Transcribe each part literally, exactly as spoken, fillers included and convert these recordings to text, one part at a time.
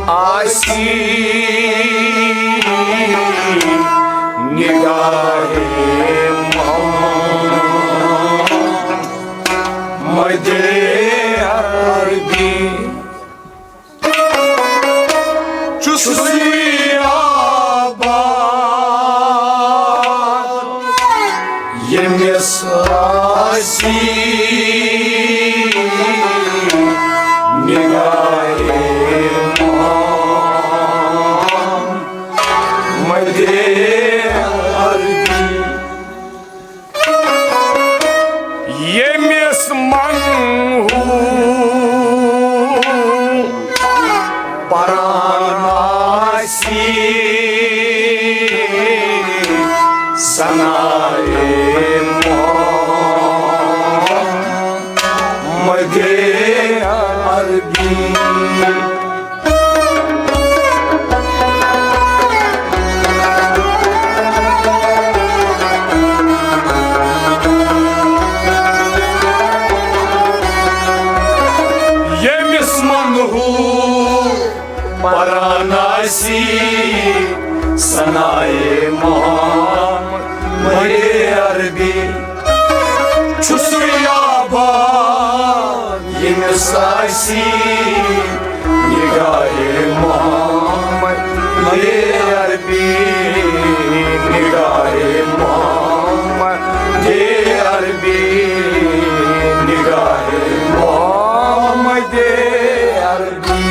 آسی نگاہ محمد عربی، چھُ سُے آباد ییٚمِس آسی نگاہ محمد عربی۔ ییٚمِس منحوس پران آسی ثنائے محمد عربی۔ ییٚمِس منحوس پران آسی ثنائے محمد عربی، چھُ سُے آباد ییٚمِس آسی نگاہ محمد عربی، نگاہ محمد عربی، نگاہ محمد عربی۔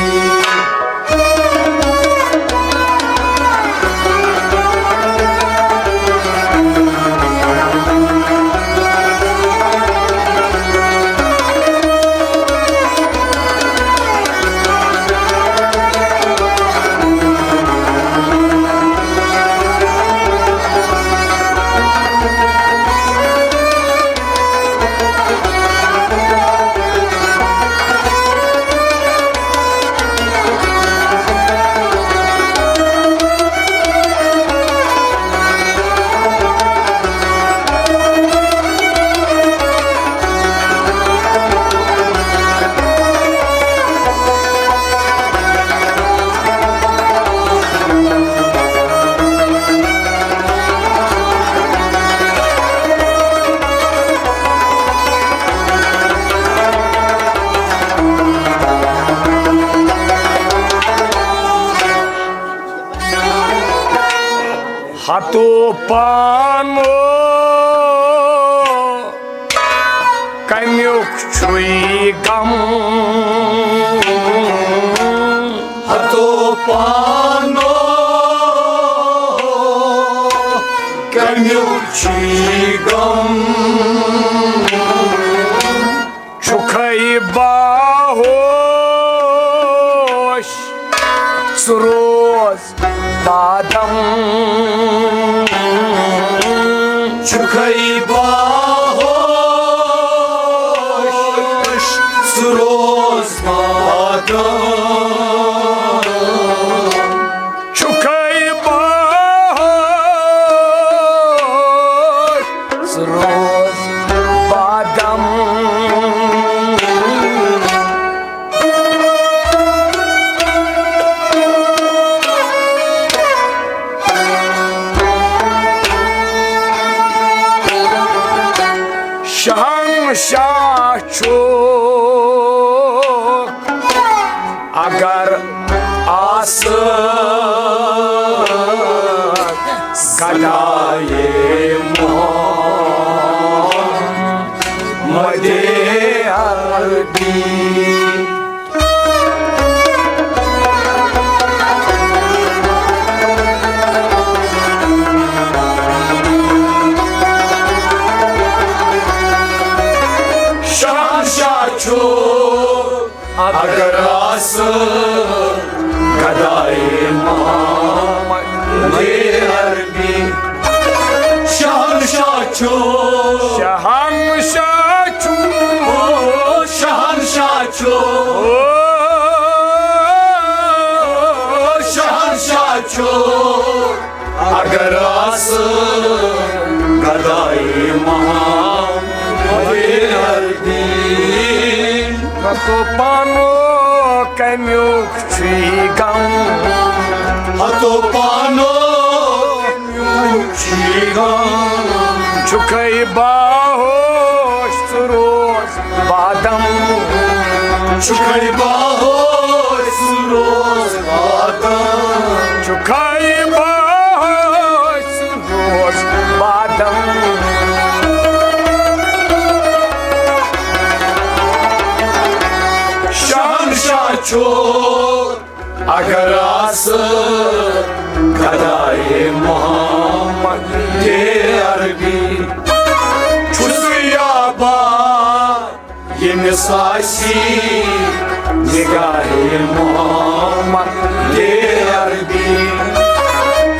ہتو پانو کمیُک چھُے غم؟ ہتو پانو کمیُک چھُے غم؟ چھُکھے باہوش، ژٕ روز بادم۔ چھُکھے باہوش، ژٕ روز بادم۔ چھُکھے باہوش، ژٕ روز بادم۔ شہنشاہ چھُ اگر آسہٕ گدایے محمد عربی۔ شہنشاہ چھُ اگر آسہٕ گدایے محمد عربی۔ شہنشاہ چھُ، شہنشاہ چھُ، او شہنشاہ چھُ، او شہنشاہ چھُ۔ اگر آسہٕ گدایے محمد عربی۔ نہ تو پانو کمیُک چھُے غم؟ ہتو پانو کمیُک چھُے غم؟ چھُکھے باہوش ژٕ روز بادم۔ چھُکھے باہوش ژٕ روز بادم۔ چھُکھے باہوش ژٕ روز بادم۔ شہنشاہ چھُ اگر آسہٕ گدایے محمد عربی، چھُس یابان ییٚمِس آسی نگاہے محمد عربی،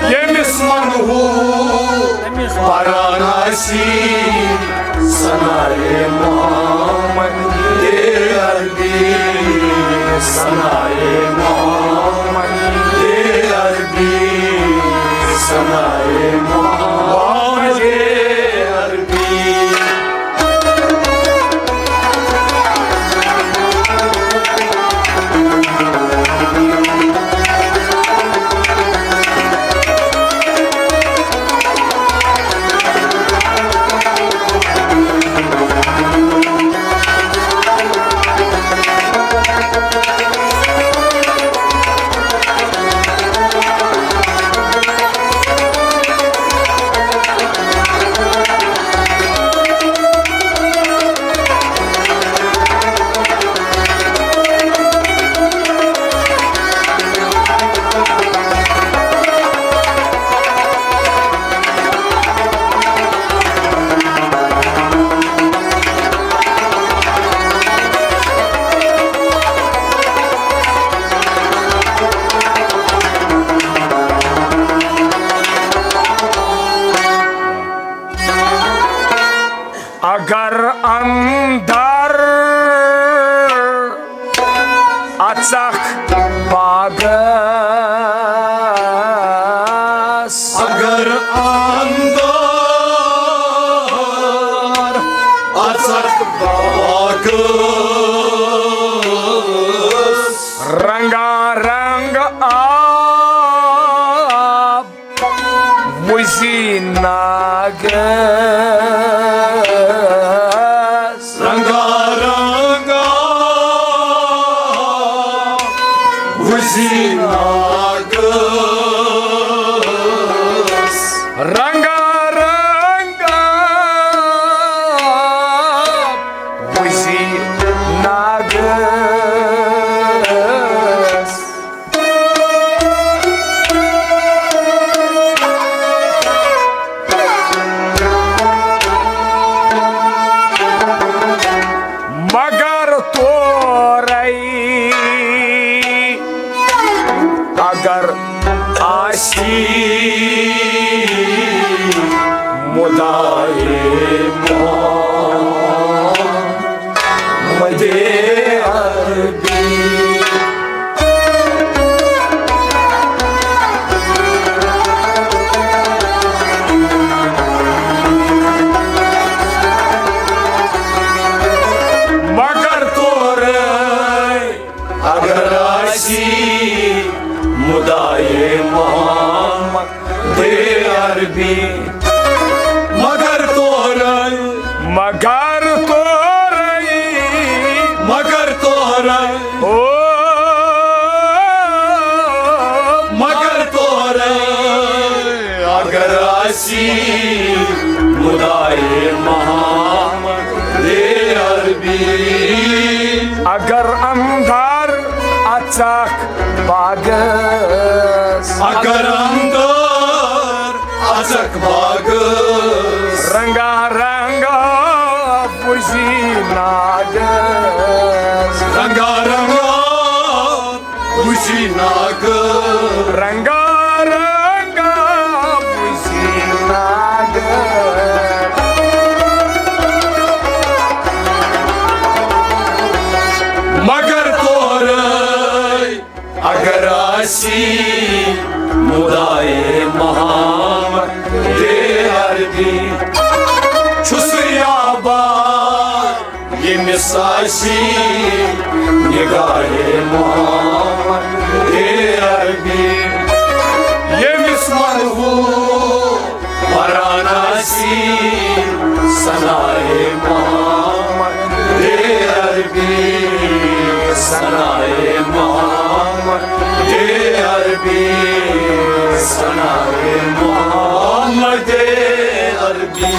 ییٚمِس منحوس پران آسی ثنائے محمد عربی، ثنائے محمد عربی، ثنائے محمد عربی۔ اگر اندر اژکھ باغس۔ اگر اندر اژکھ باغس۔ رنگا رنگ آب وُزی ناگس۔ رنگا رنگا وُزی ناگس۔ رنگا رنگا وُزی ناگس۔ مگر تورے اگر آسی مدعے محمد عربی۔ مگر تورے اگر آسی مدعے محمد عربی، مگر تورے، مگر تورے، مگر تورے، او، مگر تورے، اگر آسی مدعے محمد عربی۔ اگر اندر اژکھ باغس۔ اگر اندر اژکھ باغس۔ رنگا رنگا وُزی ناگس۔ رنگا رنگا وُزی ناگس۔ رنگا رنگا وُزی ناگس۔ مگر تورے اگر آسی مدعے محمد عربی، چھُس یابان ییٚمِس آسہِ نگاہِ محمد عربی، ییٚمِس منحوس پران آسہِ ثنائے محمد عربی، ثنائے محمد عربی، ثنائے محمد عربی۔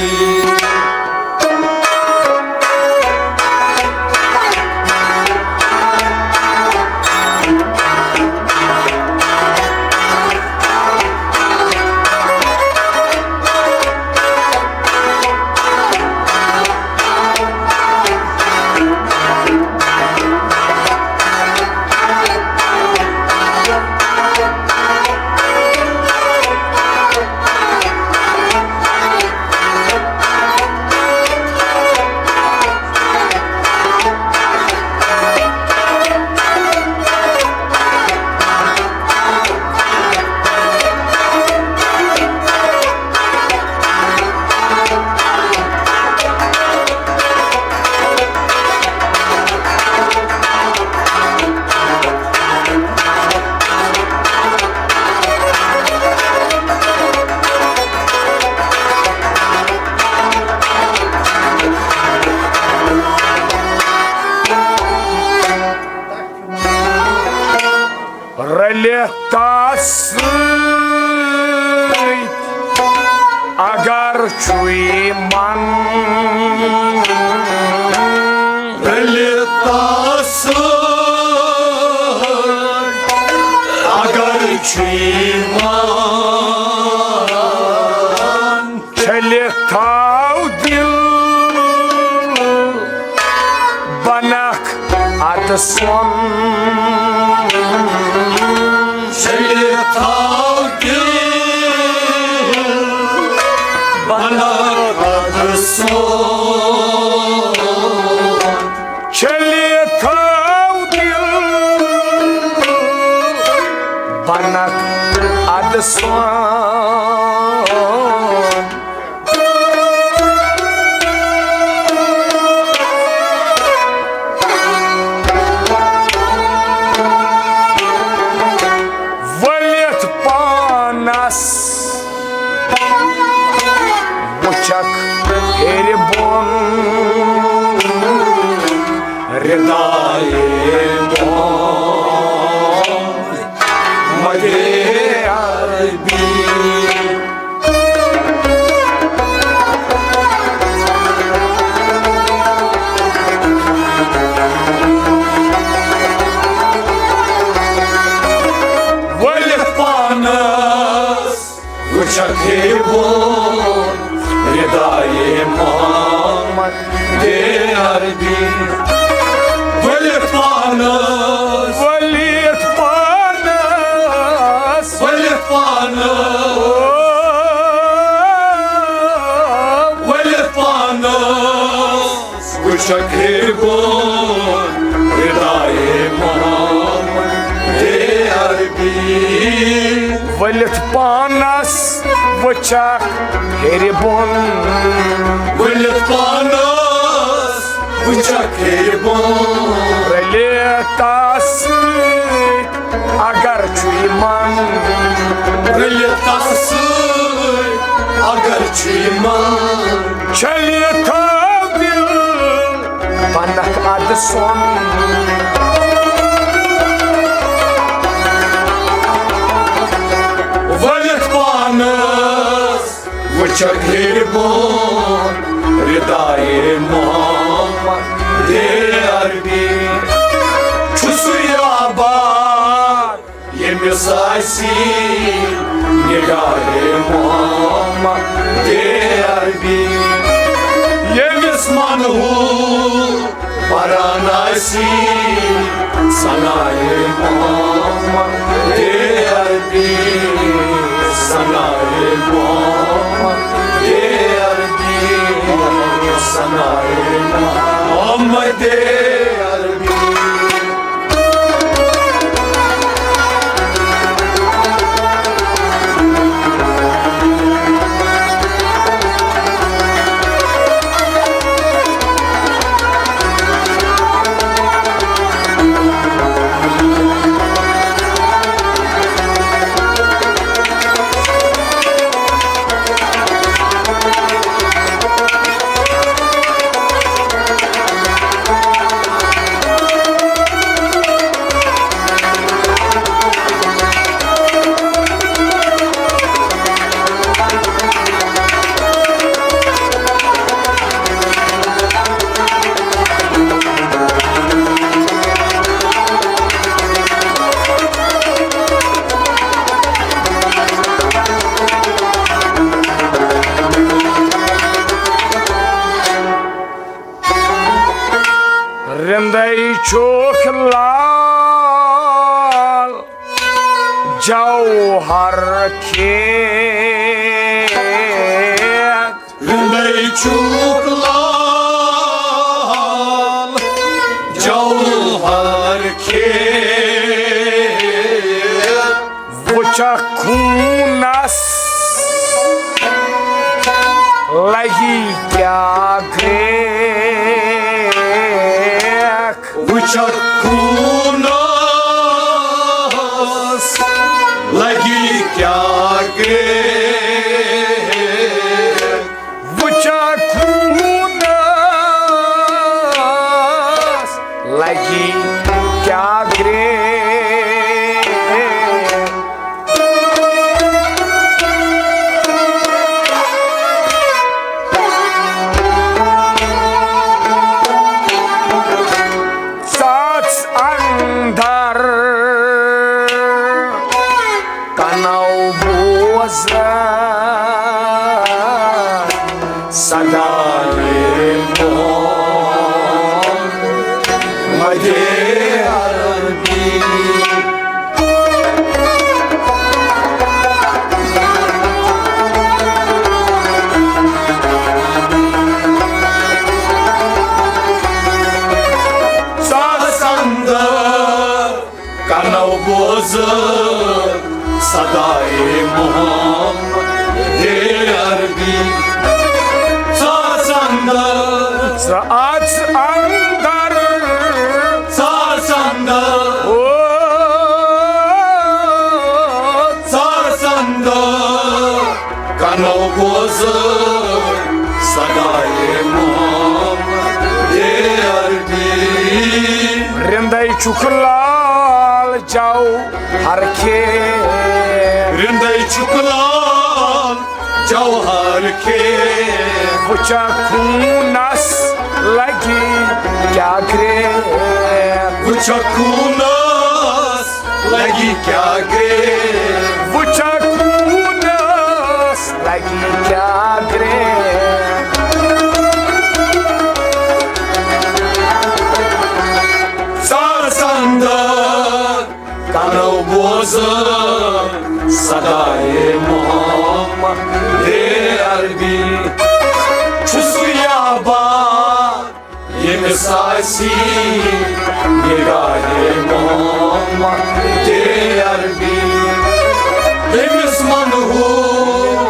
رٔلِتھ تس سۭتۍ اگر چھُے من۔ رٔلِتھ تس سۭتۍ اگر چھُے من۔ چھٔلِتھ تھاو دِل بنکھ ادٕ سۄن۔ چھٔلِتھ تھاو دِل بنکھ ادٕ سۄن۔ چھٔلِتھ تھاو دِل بنکھ ادٕ سۄن۔ ؤلِتھ پانس وٕچھکھ ہیٚرِ بۄن۔ ردائے محمد عربی۔ ؤلِتھ پانس وٕچھکھ ہیٚرِ بۄن، ردائے محمد عربی۔ ؤلِتھ پانس، ؤلِتھ پانس، ؤلِتھ پانس، ؤلِتھ پانس۔ وٕچھکھ ہیٚرِ بۄن، ردائے محمد عربی۔ ؤلِتھ پانس وٕچھکھ ہیٚرِ بۄن۔ ؤلِتھ پانس وٕچھکھ ہیٚرِ بۄن۔ رٔلِتھ تس سۭتۍ اگر چھُے من۔ رٔلِتھ تس سۭتۍ اگر چھُے من۔ چھٔلِتھ تھاو دِل بنکھ ادٕ سۄن۔ ؤلِتھ پانس وٕچھکھ ہیٚرِ بۄن، ردائے محمد عربی۔ چھُ سُے آباد ییٚمِس آسہِ نگاہِ محمد عربی۔ ییٚمِس منحوس پران آسہِ ثنائے محمد عربی، ثنائے محمد عربی، ثنائے محمد عربی۔ رِندَے چھُکھ لال جوہر کھیت۔ رِندَے چھُکھ لال جوہر کھیت۔ وٕچھکھ خوٗنس لگی کیٛاہ گرٛیکھ۔ وٕچھکھ خوٗنس لگی کیٛاہ گرٛیکھ۔ وٕچھکھ خوٗنس لگی کیٛاہ گرٛیکھ۔ ژاژ اندر کنو بوزان صدائے محمد عربی۔ ژاژ اندر کنو بوزان صدائے محمد عربی۔ ژاژ اندر، ژاژ اندر، ژاژ اندر، او، ژاژ اندر کنو بوزان صدائے محمد عربی۔ رِندَے چھُکھ لال جوہر کھیت۔ رِندَے چھُکھ لال جوہر کھیت۔ وٕچھکھ خوٗنس لگی کیٛاہ گرٛیکھ۔ وٕچھکھ خوٗنس لگی کیٛاہ گرٛیکھ۔ وٕچھکھ خوٗنس لگی کیٛاہ گرٛیکھ۔ ژاژ اندر کنو بوزان صدائے محمد عربی۔ چھُ سُے یابان ییٚمِس آسی نگاہِ محمد عربی، ییٚمِس منحوس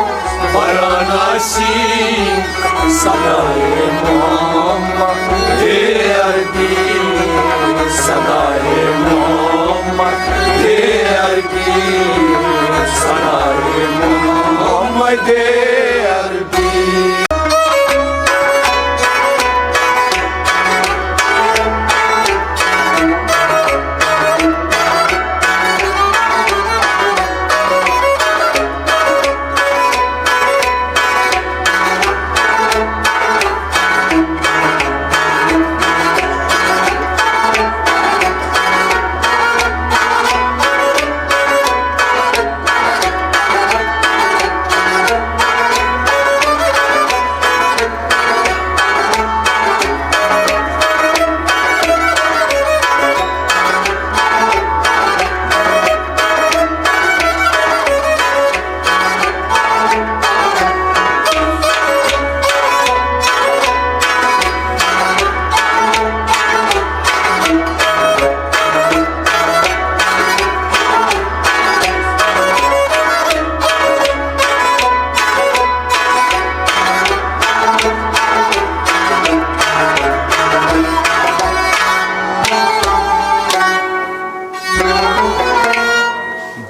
پران آسی صدائے محمد عربی، صدائے محمد عربی، صدائے محمد عربی۔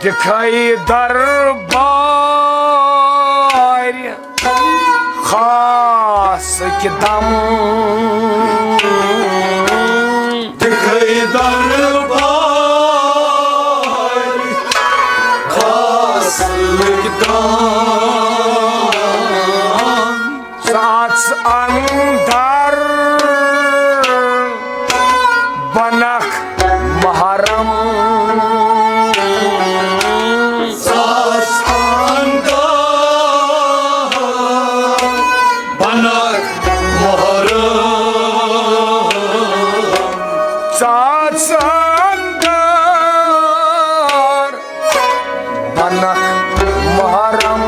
دِکھَے دربار خاص کہِ دم۔ دِکھَے دربار خاص کہِ دم۔ ژاژ اندر بنکھ محرم۔ ژاژ اندر بنکھ محرم۔ ژٕ اَژھ اندر، بنکھ محرم۔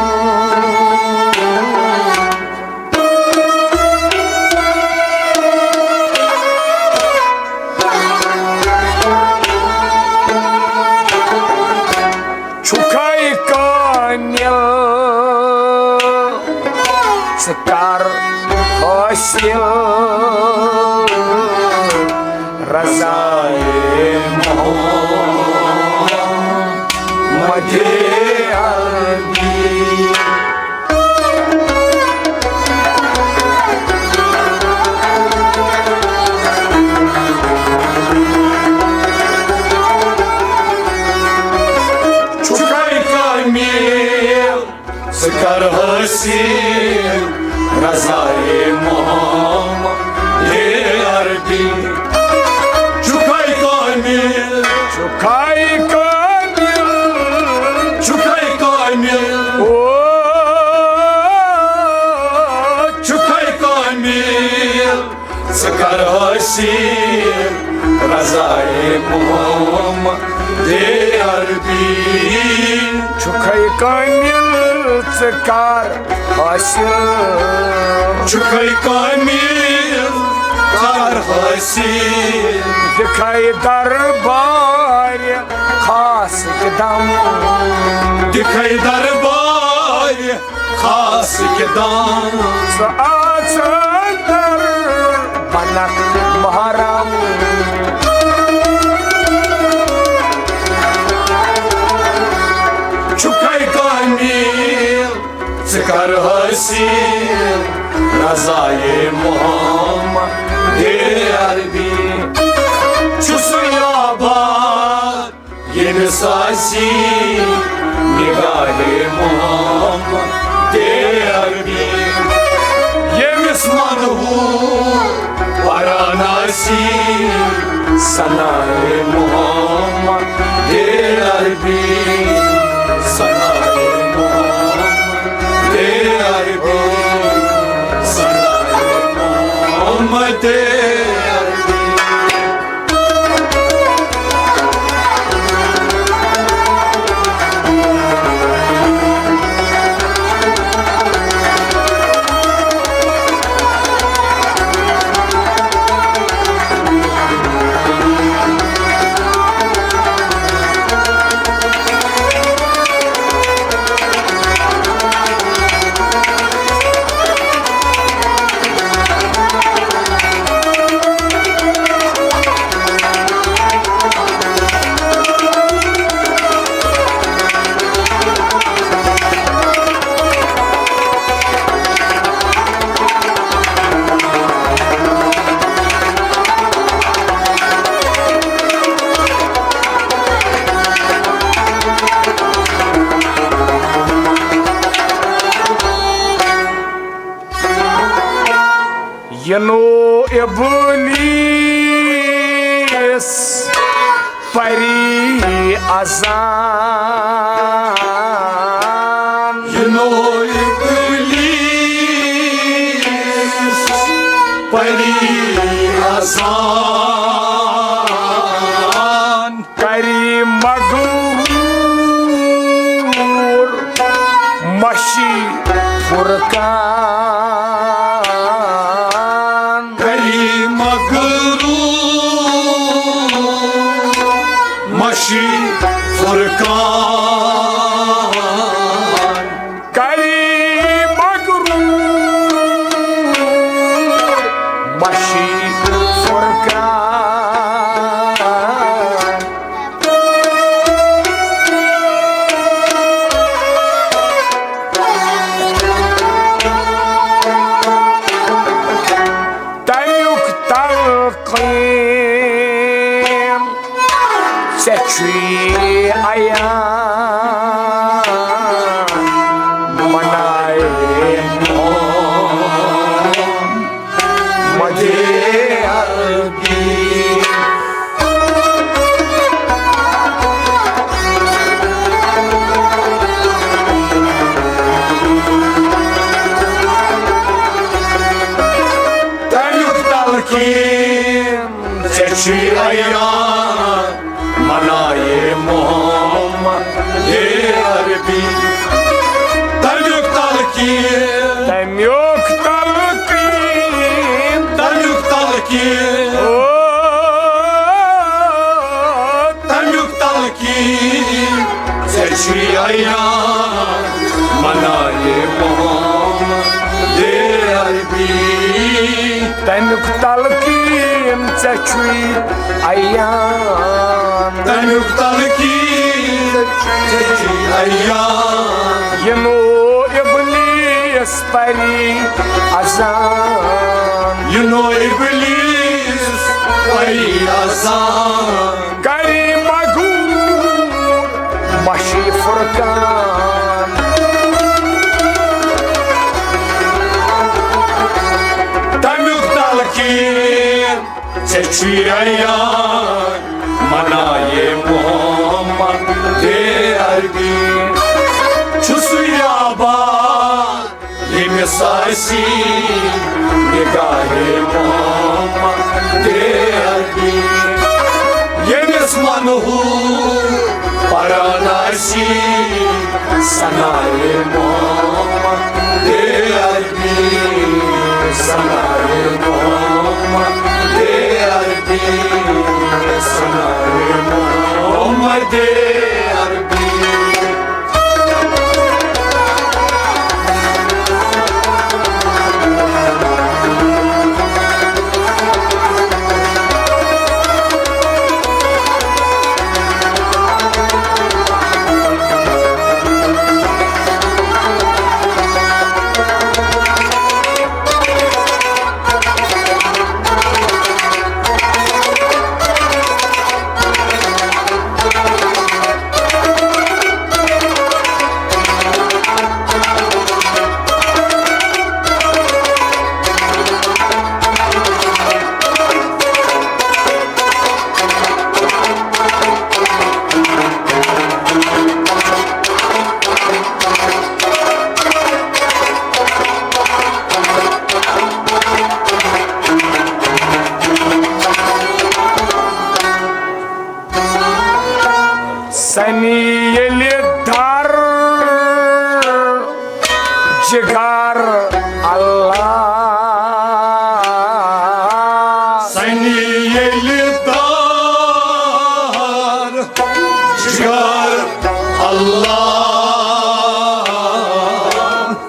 چھُکھے کٲمِل، ژٕ کر حٲصِل رضایے محمد عربی۔ چھُکھے کٲمِل، ژٕ کر حٲصِل رضایے محمد عربی۔ چھُکھے کٲمِل، چھُکھے کٲمِل، چھُکھے کٲمِل۔ او، چھُکھے کٲمِل، ژٕ کر حٲصِل رضایے محمد عربی۔ چھُکھے کٲمِل، ژٕ کر حٲصِل۔ چھُکھے کٲمِل، کر حٲصِل۔ دِکھے دربارِ خاصٕکۍ دم۔ دِکھے دربارِ خاصٕکۍ دم۔ ژٕ اَژھ اندر، بنکھ محرم۔ چھُکھے کٲمِل، ژٕ کر حٲصِل رضایے محمد عربی۔ چھُ سُے آباد، ییٚمِس آسی نگاہے محمد عربی، ییٚمِس منحوس پران آسی ثنائے محمد عربی، ثنائے محمد عربی، ثنائے محمد عربی۔ یِنو ابلیس پری اذان۔ یِنو ابلیس پری اذان۔ کری مغرور مشی فرقان۔ کری مغرور مشی فرقان۔ کری مغرور مشی فرقان۔ تَمیُک تلقیٖن ژےٚ چھُے عیان، منائے محمد عربی۔ تَمیُک تلقیٖن ژےٚ شی عیان منائے محمد عربی۔ تمیُک تلقین، تمیُک تلقین، تمیُک تلقین، او، تمیُک تلقین، ژےٚ چھی عیان منائے محمد عربی۔ تمیُک تلقین ژےٚ چھُے عیان۔ تمیُک تلقین ژےٚ چھُے عیان۔ یِنو ابلیس پری اذان۔ یِنو ابلیس پری اذان۔ کری مغرور مشی فرقان۔ تمیُک تلقین ژےٚ چھُے عیان منائے محمد عربی۔ چھُ سُے آباد ییٚمِس آسی نگاہے محمد عربی، ییٚمِس منحوس پران آسی ثنائے محمد عربی، ثنائے محمد عربی، ثنائے محمد عربی۔ سنی ییٚلہِ در جگر اللہ۔ سنی ییٚلہِ در جگر اللہ۔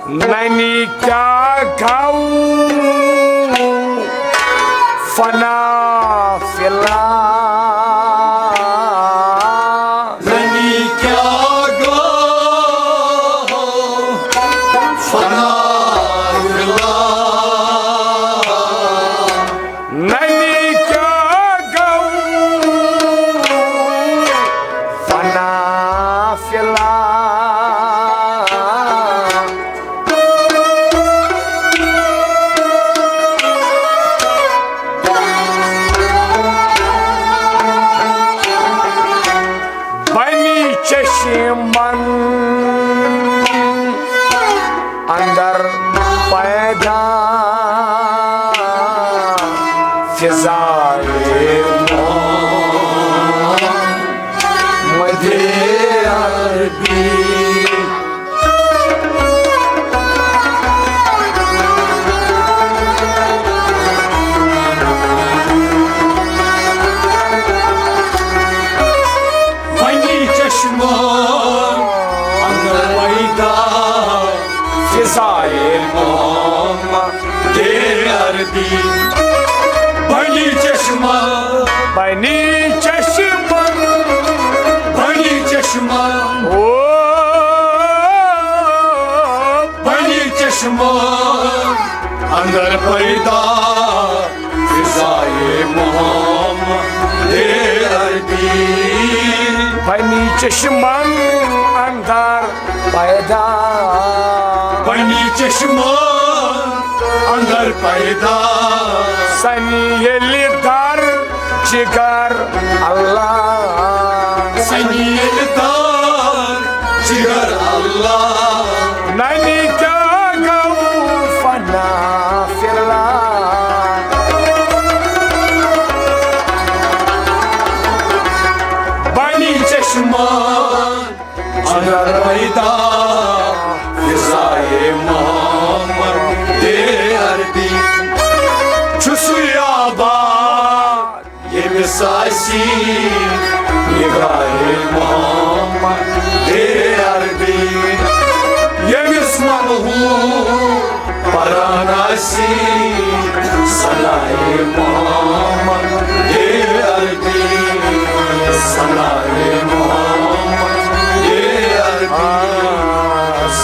ننی کیٛاہ گوٚو فنا فِلا؟ ننی کیٛاہ گوٚو فنا فِلا؟ ننی کیٛاہ گوٚو فنا فِلا؟ بنی چشمن اندر پیدا فضائے محمد عربی۔ بنی چشمہ اندر پیدا فضائے محمد عربی۔ بنی چشمہ، بنی چشمہ، بنی چشمہ، او بنی چشمہ اندر پیدا فضائے محمد عربی۔ بنی چشمن اندر پیدا۔ بنی چشمہ اندر پیدا۔ سنی ییٚلہِ در جگر اللہ۔ سنی ییٚلہِ در جگر اللہ۔ ننی کیٛاہ گوٚو فنا فِلا؟ رویدہ فضائے محمد عربی۔ چھُ سُے آباد ییٚمِس آسی نگاہِ محمد عربی۔ ییٚمِس منحوس پران آسی ثنائے محمد عربی، ثنائے محمد عربی،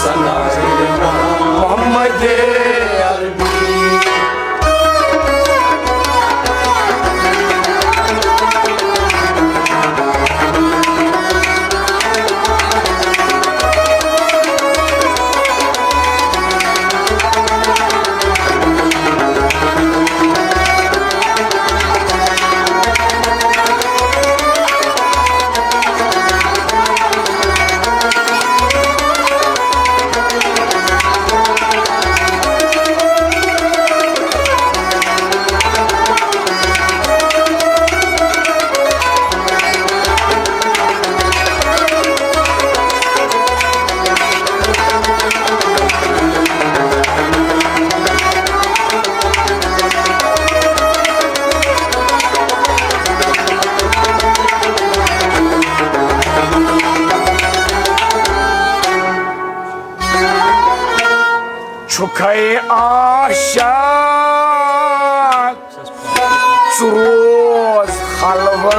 ثنائے محمد عربی۔ چھُکھے عاشق ژٕ روز خلوت۔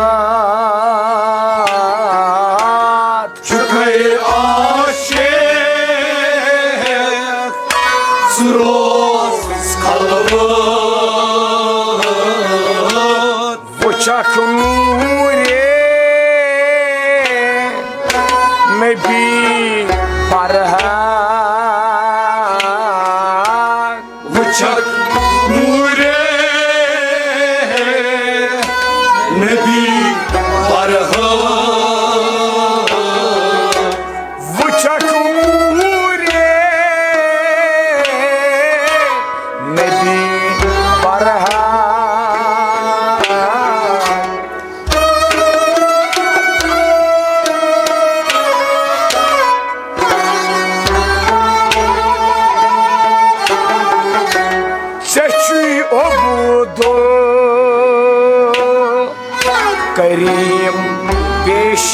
چھُکھے عاشق ژٕ روز خلوت۔ وٕچھکھ نوٗرِ نبی برہان۔ وٕچھکھ نوٗرِ نبی برہان۔ وٕچھکھ نوٗرِ نبی برہان۔ ژےٚ چھُے عبدل کریم پیش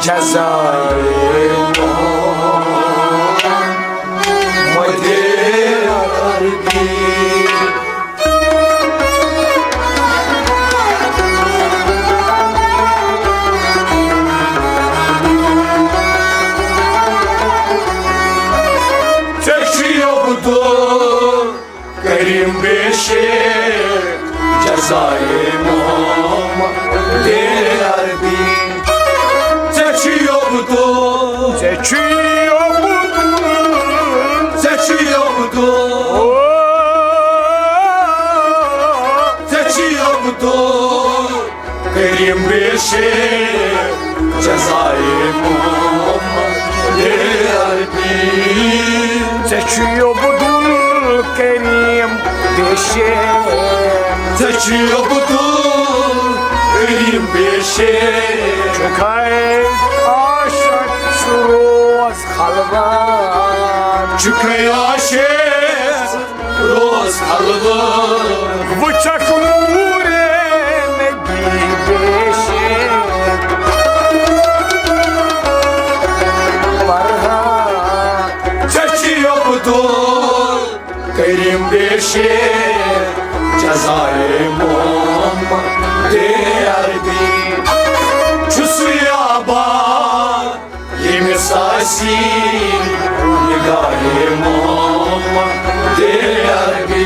جزائے محمد عربی۔ ژےٚ چھُے عبدل کریم پیش جزائے محمد عربی۔ ژےٚ چھُے عبدل۔ ژےٚ چھُے عبدل۔ ژےٚ چھُے عبدل۔ او۔ ژےٚ چھُے عبدل کریم پیش جزائے محمد عربی۔ ژےٚ چھُے عبدل کریم پیش۔ ژےٚ چھُے عبدل کریم پیش۔ چھُکھے عاشق ژٕ روز خلوت۔ چھُکھے عاشق روز خلوت۔ وٕچھکھ نوٗرِ نبی پیش برہان۔ ژےٚ چھُے عبدل کریم پیش جزائے محمد عربی۔ چھُ سُے آباد ییٚمِس آسی نگاہِ محمد عربی۔